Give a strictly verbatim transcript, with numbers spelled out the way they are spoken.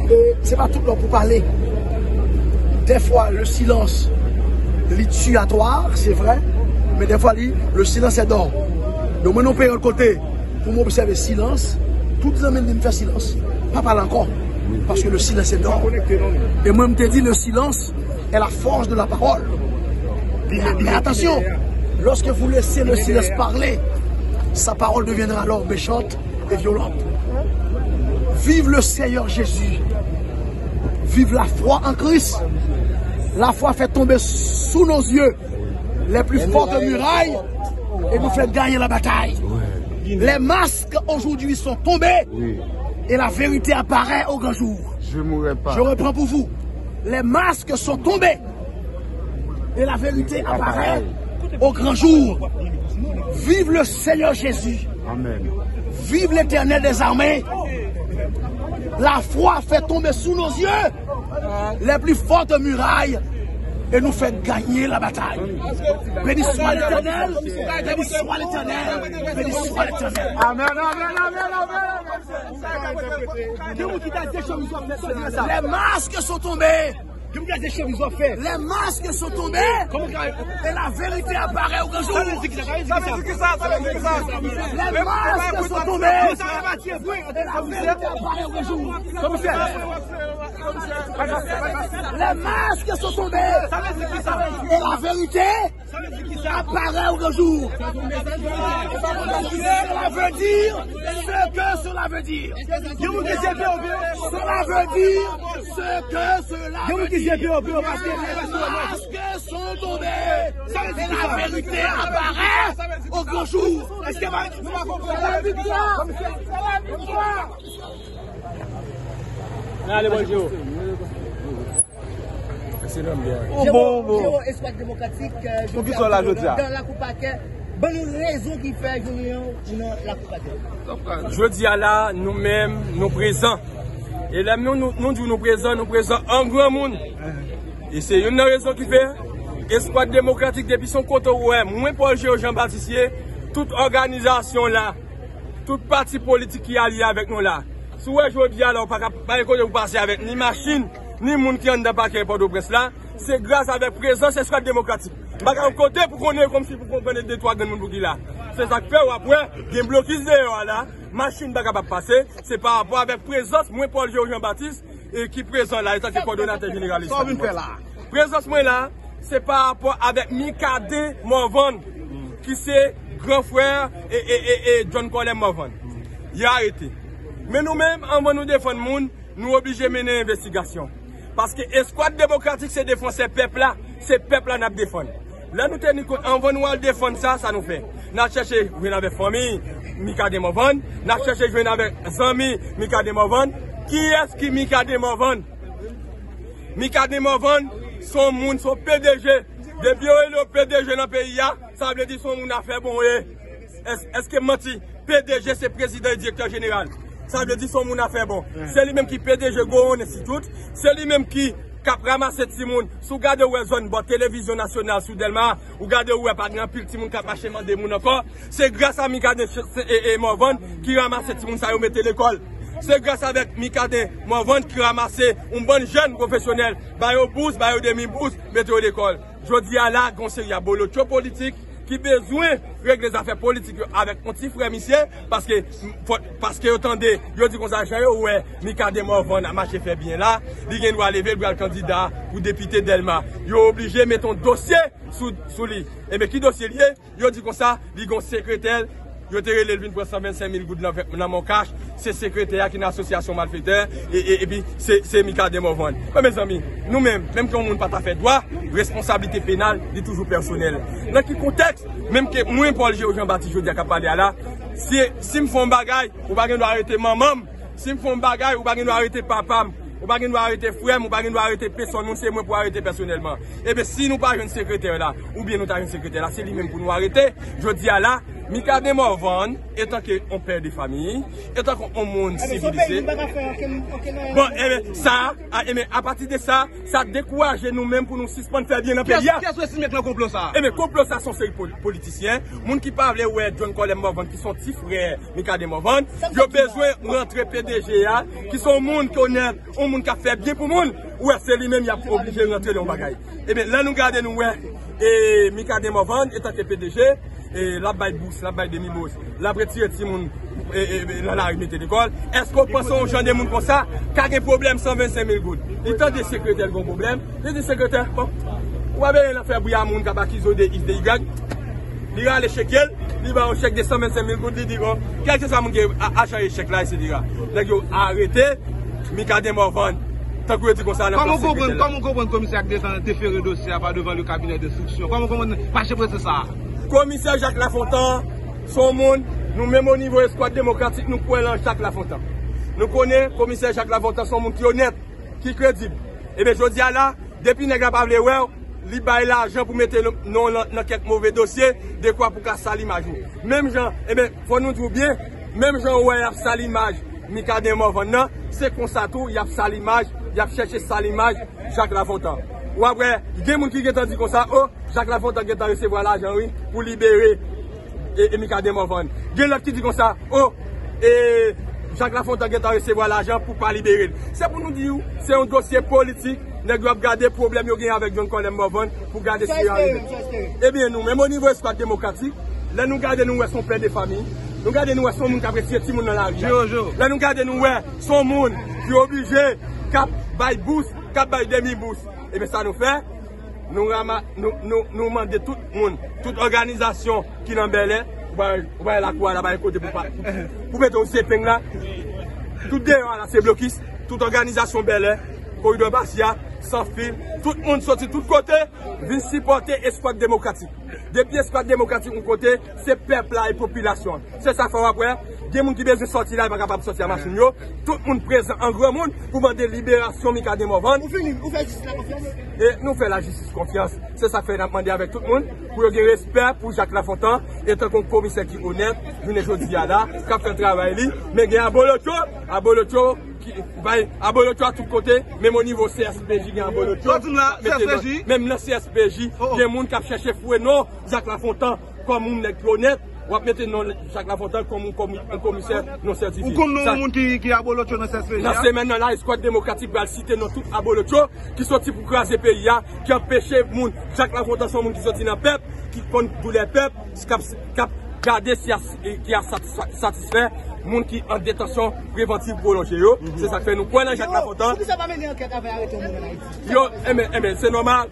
E se pa tout lè pou pale. Dèfwa, le silence, li tuatoire, se vre, men dèfwa, li, le silence est d'or. Donk, mwen, nan peryòd kote, pou m obsève silans, tout zanmi m di m fè silans. Pa pale ankò. Paske le silence est d'or. E mwen, m te di, le silence est la force de la parole. Mais, mais attention, lorsque vous laissez le silence parler, sa parole deviendra alors méchante et violente. Vive le Seigneur Jésus. Vive la foi en Christ. La foi fait tomber sous nos yeux les plus fortes murailles et nous fait gagner la bataille. Les masques aujourd'hui sont tombés et la vérité apparaît au grand jour. Je reprends pour vous. Les masques sont tombés et la vérité apparaît au grand jour. Vive le Seigneur Jésus. Amen. Vive l'Éternel des armées. La foi fait tomber sous nos yeux les plus fortes murailles et nous fait gagner la bataille. Béni soit l'Éternel, béni soit l'Éternel, béni soit l'Éternel. Amen, amen, amen, amen. Les masques sont tombés. Les masques sont tombés. Et la vérité apparaît au grand jour. Les masques sont tombés. Et la vérité apparaît au grand jour. Les masques sont tombés. Et la vérité apparaît au grand jour. Cela veut dire ce que cela veut dire. Cela veut dire ce que cela veut dire. Les masques sont tombés. Et la vérité apparaît au grand jour. Est-ce que la victoire? Allez, bonjour. Ou bon, ou bon. Eskwad Demokratik, euh, jodi a, nan lakou pakè, ban nou rezon ki fè jounen an ou nan lakou pakè. Jodi a la, nou menm, nou prezan. E lè nou, nou, nou di nou prezan, nou prezan an granmoun. E se youn nan rezon ki fè Eskwad Demokratik, depi se yon kote ou wè mwen, Paul Géo Jean Baptiste ye, tout òganizasyon la, tout pati politik ki alye avèk nou la. Si w wè jodi a la, ou pa ka, pa gen kote pou pase avèk ni machin, ni moun ki anndan pakè Pòtoprens la, se gras avèk prezans Eskwad Demokratik. M pa ka yon kote pou konnen kòmsi pou konprann de twa grenn moun pou ki la. Se sa k fè w ap wè gen blokis deyò a la, machin pa kapab pase, se pa rapò avèk prezans mwen, Paul Géo Jean Baptiste, e ki prezan la antanke kòdonatè jeneral Eskwad Demokratik. Prezans mwen la, se pa rapò avèk Micaden Morvan, ki se gran frè e, e, e, e John Colem Morvan. Yo arete. Men nou menm, anvan nou defann moun, nou oblije mennen envestigasyon. Paske Eskwad Demokratik se defansè pèp la, se pèp la n ap defann. Lè nou teni kont, anvan nou al defann sa, sa nou fè? N al chèche jwenn avèk fanmi Micaden Morvan, n al chèche jwenn avèk zanmi Micaden Morvan. Kiyès ki Micaden Morvan? Micaden Morvan se yon moun, se yon P D G. Depi yo rele yo P D G nan peyi a, sa vle di se yon moun afè bon ye. Èske m manti? P D G se prezidan e direktè jeneral. Sa vle di se yon moun afè bon. Se li menm ki P D G Gwo Won Enstitit. Se li menm ki k ap ranmase timoun. Si w gade, w wè zòn bò televizyon nasyonal sou Dèlma, ou gade, w wè pa gen anpil timoun k ap mache mande moun ankò. Se gras a Micaden e, e Morvan ki ranmase timoun sa yo mete lekòl. Se gras avèk Micaden Morvan ki ranmase yon bann jèn pwofesyonèl, ba yo bous, ba yo demi bous, mete yo lekòl. Jodi a la, gen yon seri a bolotcho politik ki bezwen regle zafè politik yo avèk yon ti frè misye, paske, paske yo tande, yo di konsa, jan yo wè Micaden Morvan ap mache fè byen la, li gen dwa leve, l pral kandida pou depite Dèlma. Yo oblije mete yon dosye sou, sou li. Ebyen, ki dosye li ye? Yo di konsa, li gon sekretè, yo te rele l vin pran san vennsenk mil goud nan, nan men w kach, se sekretè a ki nan asosyasyon malfetè, e, e, epi se, se Micaden Morvan. Bon, mezanmi, nou menm, menm ke yon moun pa ta fè dwa, responsablite penal, li toujou pèsonèl. Nan ki kontèks, menm ke mwen, Paul Géo Jean Baptiste, jodi a k ap pale a la, si, si m fè yon bagay, ou pa gen dwa arete manman m, si m fè yon bagay, ou pa gen dwa arete papa m, ou pa gen dwa arete frè m, ou pa gen dwa arete pèsonn, nou se mwen pou arete pèsonèlman. Ebyen, si nou pa jwenn sekretè la, oubyen nou ta jwenn sekretè la, se li menm pou nou arete. Jodi a la, Micaden Morvan, etanke yon pè de famiy, etanke yon moun sivilize. Bon, enben, sa, a, enben, apati de sa, sa dekouraje nou menm pou nou sispann fè byen nan peyi a. Kiyès ou estime k nan konplo sa? Enben, konplo sa se yon seri poli-, politisyen, moun ki pa vle wè John Colem Morvan, ki se yon ti frè Micaden Morvan, yo bezwen rantre P D G a, ki se yon moun ki onèt, yon moun k ap fè byen pou moun, ou wè se li menm y ap oblije rantre nan yon bagay. Enben, lè nou gade nou wè, e, Micaden Morvan, etanke P D G, e, l ap bay bous, l ap bay demi bous, l ap retire timoun, e, e, e, nan lari mete lekòl. Èske w panse yon jan de moun konsa ka gen pwoblèm san vennsenk mil goud? Li tande sekretè l gen yon pwoblèm, li di sekretè, bon, ou pa bezwen nan fè bri a moun k ap akize w de X, de Y. Li rale chek li, li ba yon chèk de san vennsenk mil goud, li di, bon, kèlkeswa moun ki a-, ajan echèk la, etsetera. Nèg yo arete Micaden Morvan, tankou yo di konsa nan plas sekretè la. Kòman w konprann komisè a k desann defere dosye a pa devan le cabinet d'instruction? Kòman w konprann mache prese sa a? Komisè Jacques Lafontant, se yon moun, nou menm o nivo Eskwad Demokratik, nou kwè nan Jacques Lafontant. Nou konnen komisè Jacques Lafontant se yon moun ki onèt, ki kredib. Ebyen, jodi a la, depi nèg la pa vle wè w, li bay lajan pou mete non w nan, nan kèk move dosye, dekwa pou ka sal imaj ou. Menm jan, ebyen, fò nou di w byen, menm jan ou wè y ap sal imaj Micaden Morvan nan, se konsa tou y ap sal imaj, y ap chèche sal imaj Jacques Lafontant. W ap wè, gen moun ki gentan di konsa, o, Jacques Lafontant gentan resevwa lajan, wi, pou libere e, e Micaden Morvan. Gen lòt ki di konsa, o, e, Jacques Lafontant gentan resevwa lajan pou pa libere l. Se pou nou di w, se yon dosye politik, nèg yo ap gade pwoblèm yo gen avèk John Colem Morvan pou gade si yo arete. Ebyen, nou menm o nivo Eskwad Demokratik, lè nou gade nou wè se yon pè de famiy, nou gade nou wè se yon moun k ap retire timoun nan lari a. Lè nou gade nou wè se yon moun ki oblije, k ap bay bous, k ap bay demi bous. Ebyen, sa nou fè, nou rama-, nou, nou, nou mande tout moun, tout òganizasyon ki nan Bèlè, ou pa, ou pa wè lakou a la, pa gen kote pou pa, pou, pou mete yon zepeng la. Tout deyò a la, se blokis. Tout òganizasyon Bèlè, koridò Basya, Sanfil, tout moun soti tout kote, vin sipòte Eskwad Demokratik. Depi Eskwad Demokratik yon kote, se pèp la e popilasyon an. Se sa fè w ap wè, gen moun ki bezwen sòti la, yo pa kapab sòti a machin yo. Tout moun prezan an granmoun pou mande liberasyon Micaden Morvan. Ou fini, ou fè jistis la konfyans. E nou fè lajistis konfyans. Se sa k fè n ap mande avèk tout moun pou yo gen respè pou Jacques Lafontant, etanke yon komisè ki onèt, jounen jodi a la, k ap fè travay li. Men gen abolotcho, abolotcho ki bay abolotcho a tout kote, menm o nivo C S P J gen abolotcho. Sa w di m la, C S P J? Menm nan C S P J, gen moun k ap chèche foure non Jacques Lafontant kòm yon nèg ki onèt, w ap mete non Jacques Lafontant kòm yon komi-, yon komisè non sètifye. Ou konn non yon moun ki, ki abolotcho nan C S P J a? Nan semèn nan la, Eskwad Demokratik pral site non tout abolotcho ki soti pou kraze peyi a, ki anpeche moun. Jacques Lafontant se yon moun ki soti nan pèp, ki konn doulè pèp, k ap, k ap gade si a, ki a satisfa-, satisfè moun ki an detansyon prevantiv pwolonje yo. Se sa k fè nou kwè nan Jacques Lafontant. Poukisa pa mennen ankèt avè arete yon moun an Ayiti? Yo, enben, enben, se nòmal.